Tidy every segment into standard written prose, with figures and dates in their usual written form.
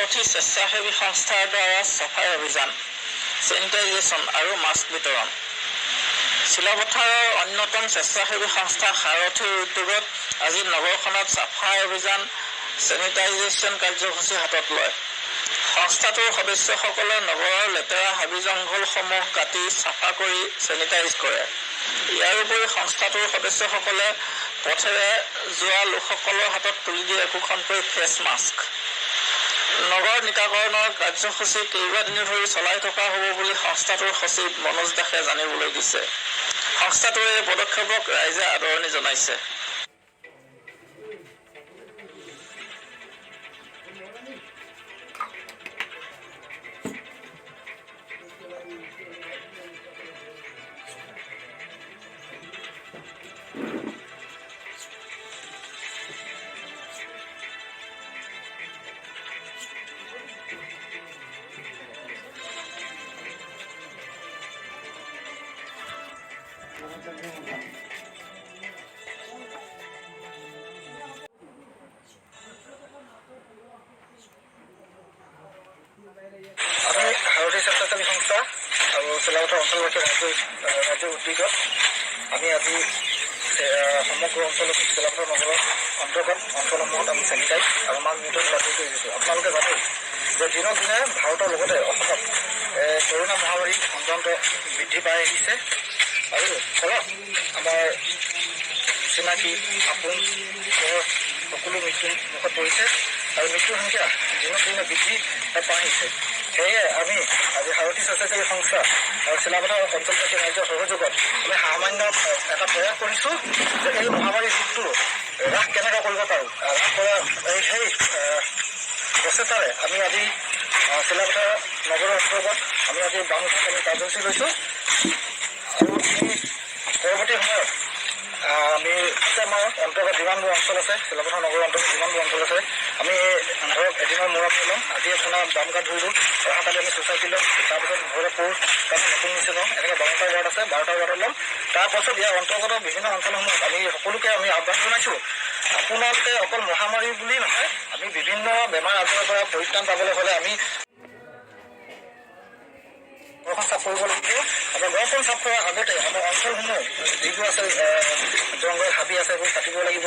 সাৰথি স্বেচ্ছাসেৱী সংস্থাৰ দ্বাৰা চাফাই অভিযান, চেনিটাইজেশ্যন আৰু মাস্ক বিতৰণ। চিলাপথাৰৰ অন্যতম স্বেচ্ছাসেৱী সংস্থা সাৰথিৰ উদ্যোগত আজি নগৰখনত চাফাই অভিযান, চেনিটাইজেশ্যন কাৰ্যসূচী হাতত লয়। সংস্থাটোৰ সদস্যসকলে নগৰৰ লেতেৰা হাবি জংঘলসমূহ কাটি চাফা কৰি চেনিটাইজ কৰে। ইয়াৰোপৰি সংস্থাটোৰ সদস্যসকলে পথেৰে যোৱা লোকসকলৰ হাতত তুলি দিয়ে একোখনকৈ ফেচ মাস্ক। নগৰ নিকাকৰণৰ কাৰ্যসূচী কেইবাদিনো ধৰি চলাই থকা হ'ব বুলি সংস্থাটোৰ সচিব মনোজ দাসে জানিবলৈ দিছে। সংস্থাটোৰ এই পদক্ষেপক ৰাইজে আদৰণি জনাইছে। আমি সাৰথি স্বেচ্ছাসেৱী সংস্থা আৰু চিলাপথাৰ অঞ্চলবাসী ৰাইজৰ উদ্যোগত আমি আজি সমগ্ৰ অঞ্চলত, চিলাপথাৰ নগৰৰ অন্তৰ্গত অঞ্চলসমূহত আমি চেনিটাইজ আৰু মাস্ক বিতৰণ কাৰ্যসূচী দিছোঁ। আপোনালোকে জানেই যে দিনক দিনে ভাৰতৰ লগতে অসমত কৰোণা মহামাৰী অত্যন্ত বৃদ্ধি পাই আহিছে আৰু ফলত আমাৰ চিনাকি আপোন ঘৰৰ সকলো মৃত্যুৰ মুখত পৰিছে আৰু মৃত্যুৰ সংখ্যা দিনক দিনে বৃদ্ধি পাই আহিছে। সেয়ে আমি আজি সাৰথি স্বেচ্ছাসেৱী সংস্থা আৰু চিলাপথাৰ অঞ্চলবাসী ৰাইজৰ সহযোগত আমি সামান্য এটা প্ৰয়াস কৰিছোঁ যে এই মহামাৰী ৰোগটো হ্ৰাস কেনেকৈ কৰিব পাৰোঁ। হ্ৰাস কৰা এই সেই প্ৰচেষ্টাৰে আমি আজি চিলাপথাৰ নগৰৰ অন্তৰ্গত আমি আজি বামঘাট আমি কাৰ্যসূচী লৈছোঁ আৰু আমি পৰৱৰ্তী সময়ত আমি আছে, আমাৰ অন্তৰ্গত যিমানবোৰ অঞ্চল আছে, চিলাপথাৰ নগৰৰ অন্তৰ্গত যিমানবোৰ অঞ্চল আছে, আমি ধৰক এদিনৰ মূৰত ল'ম। আজি আপোনাৰ বামঘাট ধৰিলোঁ, অহাকালি আমি চ'চাইটি ল'ম, তাৰপিছত ভৈৰৱপুৰ, তাৰপিছত নতুন নিচিনা, এনেকৈ 12টা ৱাৰ্ড আছে, 12টা ৱাৰ্ডত ল'ম। তাৰপাছত ইয়াৰ অন্তৰ্গত বিভিন্ন অঞ্চলসমূহত আমি সকলোকে আমি আহ্বান জনাইছোঁ, আপোনালোকে অকল মহামাৰী বুলি নহয়, আমি বিভিন্ন বেমাৰ আজাৰৰ পৰা পৰিত্ৰাণ পাবলৈ হ'লে আমি ঘৰখন চাফ কৰিব লাগিব। আমাৰ ঘৰখন চাফ কৰাৰ আগতে আমাৰ অঞ্চলসমূহ যিবোৰ আছে, জংঘল হাবি আছে, সেইবোৰ কাটিব লাগিব।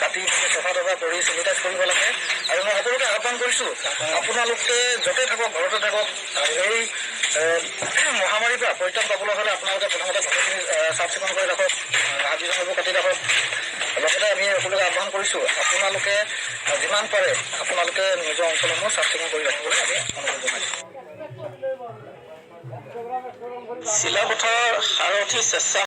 কাটি চফা তফা কৰি চেনিটাইজ কৰিব লাগে। আৰু মই সকলোকে আহ্বান কৰিছোঁ, আপোনালোকে য'তে থাকক, ঘৰতে থাকক, এই মহামাৰীৰ পৰা পৰিত্ৰাণ পাবলৈ হ'লে আপোনালোকে প্ৰথমতে ঘৰখিনি চাফ চিকুণ কৰি ৰাখক, হাবি জংঘলবোৰ কাটি ৰাখক। লগতে আমি সকলোকে আহ্বান কৰিছোঁ, আপোনালোকে যিমান পাৰে আপোনালোকে নিজৰ অঞ্চলসমূহ চাফ চিকুণ কৰি ৰাখিবলৈ আমি অনুৰোধ জনাইছোঁ। চিলাপথাৰৰ সাৰথি স্বেচ্ছা